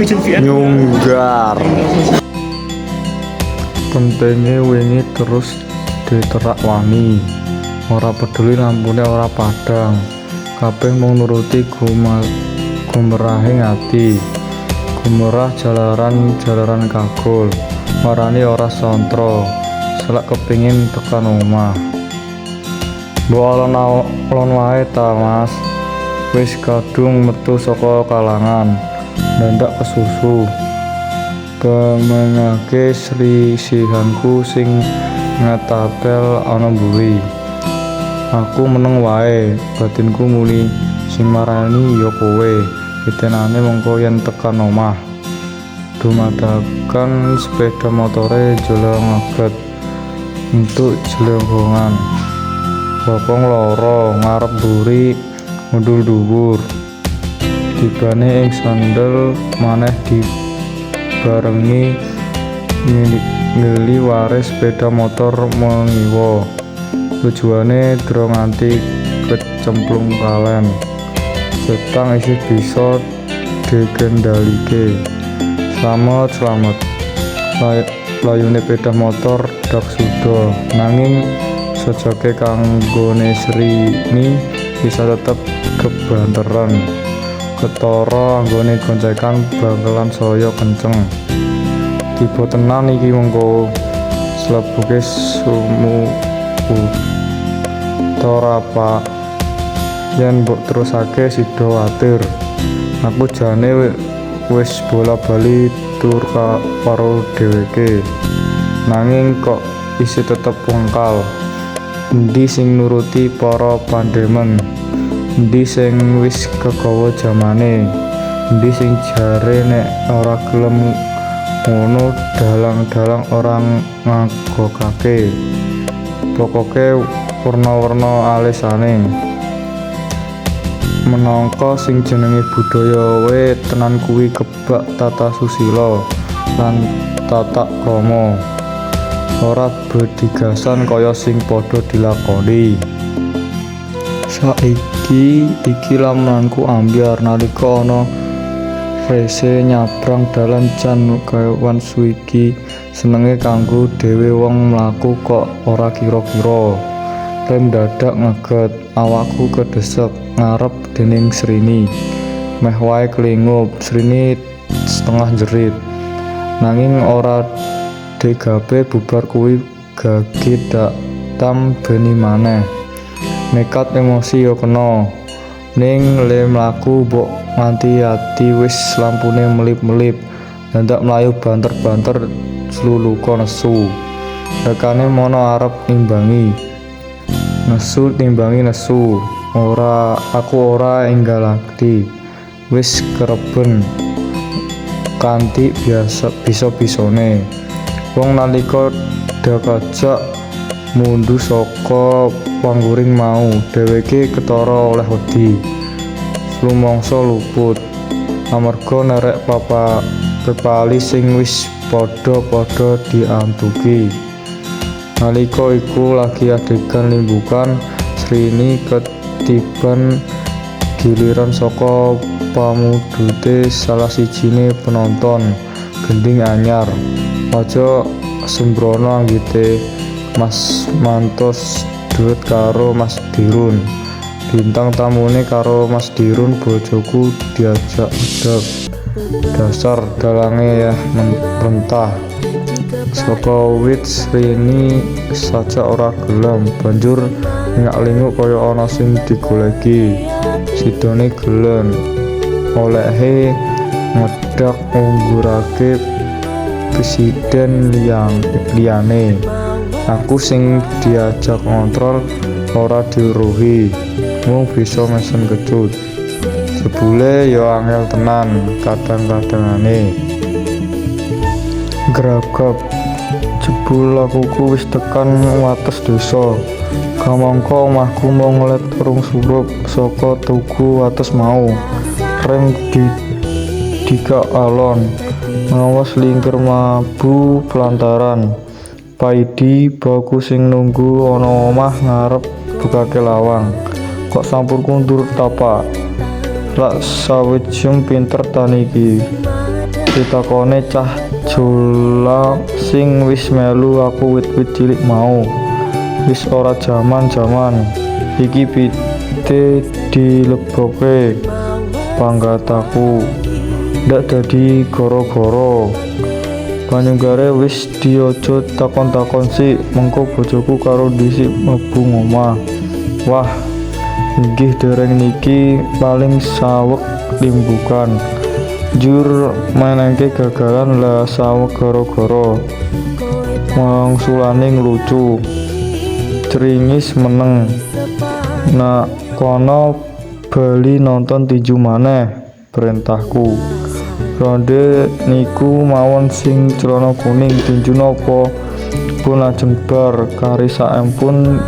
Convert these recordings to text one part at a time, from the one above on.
Nyunggar. Pentenge wingi terus diterak wani. Ora peduli lampune ora padhang. Kabeh mung nuruti gumerahing ati. Gumerah jalaran jalaran kagol. Marani ora santra. Selak kepingin tekan omah. Mbok alon-alon wae ta, Mas. Wis kadung metu saka kalangan. Ndandak kesusu. Temengake srisihanku sing ngetapel ana mburi. Aku meneng wae, batinku muni sing marani ya kowe. Titenane mengko yen tekan omah. Dumadakan sepeda motore jlengeget entuk jlenggongan. Bokong loro, ngarep mburi ngundul dhuwur. Tibane ing sandel maneh dibarengi ngliware sepeda motor mengiwa. Tujuane dra nganti kecemplung kalen. Setang isih bisa dikendhalike. Slamet slamet. Layune sepeda motor dak suda, nanging sajake kanggone Srini bisa tetep kebanteran. Ketara anggone goncekan bangkelan saya kenceng. Tiba tenan iki mengko. Slebuke sumuku. Ora, Pak. Yen mbok terusake sida watir. Aku jane wis bola-bali tur karo dheweke. Nanging kok isih tetep wengkal. Endi sing nuruti para pandemen? Endi sing wis kegawa jamane? Endi sing jare nek ora gelem ngono dalang-dalang ora ngagokake. Pokoke werna-werna alesane. Menangka sing jenenge budaya wae tenan kuwi kebak tata susila lan tata krama. Ora bedigasan kaya sing padha dilakoni. Saiki iki lamunanku ambyar nalika ana rese nyabrang dalan jan kewan suwiki senenge kanggo dhewe wong mlaku kok ora kira-kira. Rem dadak ngeget, awakku kedesek ngarep dening Srini. Meh wae kelingup, Srini setengah jerit. Nanging ora degape bubar kuwi gage dak tam beni maneh. Nekat emosi ya kena. Ning le mlaku mbok nganti ati wis lampune melip-melip. Dandak mlayu banter-banter sluluka nesu. Rekane mono arep nimbangi. Nesu timbangi nesu. Ora aku ora enggal ati. Wis kereben kanthi biasa bisa-bisane. Wong nalika dakajak mundu saka pangguring mau, dheweke ketara oleh wedi. Lumangsa luput amarga nerek pepali sing wis padha-padha diantuki. Nalika iku lagi adegan limbukan, Srini ketiban giliran saka pamudhute salah sijine penonton gendhing anyar. Aja sembrono anggite Mas Manto duet karo Mas Dirun. Bintang tamune karo Mas Dirun bojoku diajak medhek. Dasar dalange yah rentah. Saka wit Srini saja ora gelem, banjur lingak-linguk kaya ana sing digoleki. Sidone gelen. Olehe ngedhak ngunggurake presiden liyane. Aku sing diajak ngontrol ora diweruhi, mung bisa mesen kecut. Jebule ya angel tenan kadang-kadangane. Gragap jebul lakuku wis tekan wates desa. Kamangka omahku mung let 2 surup saka tugu wates mau. Rem didikak alon, ngawas lingker mabu pelantaran. Paidi baku sing nunggu ana omah ngarep bukake lawang. Kok sampun kundur ta, Pak? Lak sawijem pinter ta niki. Pitakone cah jola sing wis melu aku wit-wit cilik mau. Wis ora jaman-jaman iki pite dilebokke, panggataku. Ndak dadi gara-gara. Panyunggare wis Di aja takon-takon sik, mengko bojoku karo dhisik mlebu ngomah. Wah, inggih dereng niki paling saweg limbukan. Njur menengke gagalan lah saweg gara-gara. Wangsulane nglucu. Cringis meneng. Nak kono bali nonton tinju maneh, perintahku. Ronde niku mawon sing celana kuning tinju napa? Pun lajeng bar kari saempun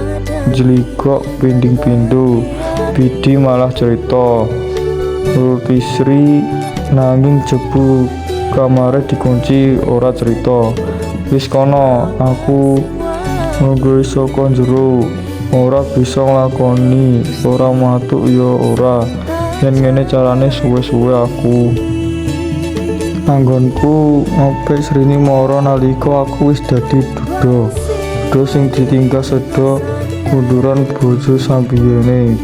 njligok pinding pindho. Bidi malah cerita. Nuruti Sri nanging jebul kamare dikunci ora cerita. Wis kono, aku nunggu saka njero. Ora bisa nglakoni, ora matuk ya ora. Yen ngene carane suwe-suwe aku. Anggonku ngopek Srini mara nalika aku wis dadi duda. Duda sing ditinggal seda kunduran bojo sabiyene.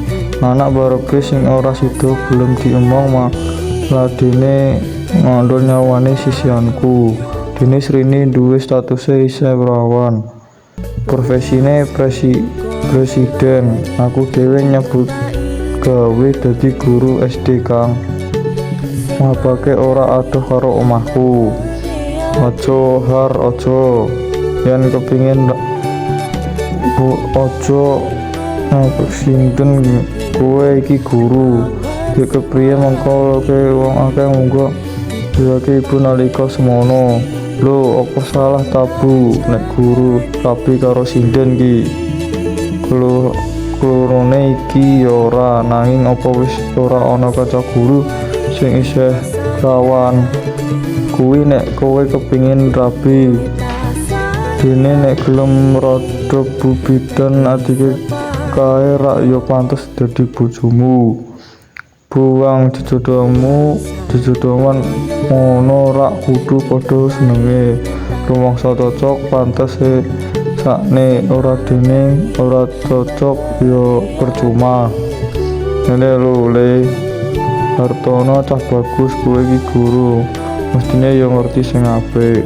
Anak barepe sing ora sida gelem diemong maladene ngandha nyawane sisihanku. Dene Srini duwe statuse isih prawan. Profesine presiden. Aku dhewe nyambut gawe dadi guru SD kang mapake ora adoh karo omahku. Aja Har, aja. Yen kepingin bu aja ngapik sinden kowe iki guru. Nek kepriye mengko ke wong akeh monggo dheweke ibu nalika semono. Lho, apa salah ta Bu nek guru rabi karo sinden ki? Klurune iki ya ora, nanging apa wis ora ana kanca guru sing isih prawan? Kuwi nek kowe kepingin rabi. Dene nek gelem rada Bu Bidan adike kae rak ya pantes dadi bojomu. Buang jejodohmu, jejodohan ngono rak kudu padha senenge. Rumangsa cocok pantes e sakne ora dene ora cocok ya percuma. Ngene lho Le Hartono cah bagus kowe iki guru mestine ya ngerti sing apik.